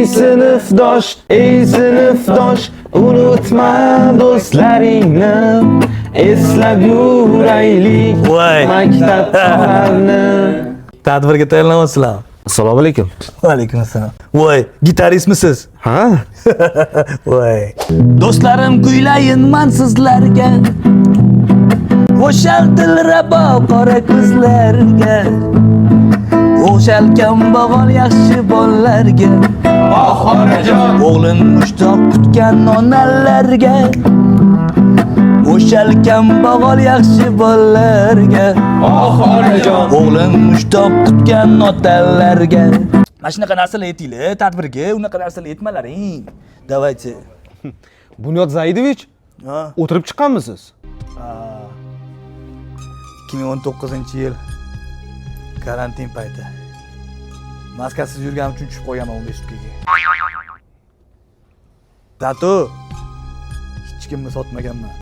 Sinfdosh, ey sinfdosh, unutma do'stlaringni, eslab yuraylik Voy. maktablarni. Tadbirga tayyorlanyapsizlarmi? Assalomu alaykum. Va alaykum assalom. Voy, gitaristmisiz? Ha? Voy. Do'stlarim, kuylayin man sizlarga. O'shal dilrabo qora ko'zlarga. O'shal kambag'al yaxshi bolalarga. Oh, onajon. O'g'lin mushtoq kutgan onalarga. O'shal kambag'al yaxshi bolalarga. Oh, onajon. O'g'lim mushtoq kutgan otalarga. Mana shunaqa narsalar aytinglar tadbirga, unaqa narsalar aytmalaring. Давайте. Bunyod Zaidovich, Ha? o'tirib chiqqanmisiz? 2019-yil karantin payti. Maskasiz yurganim uchun tushib qolganman 15 sutkaga. Зато hech kimni sotmaganman.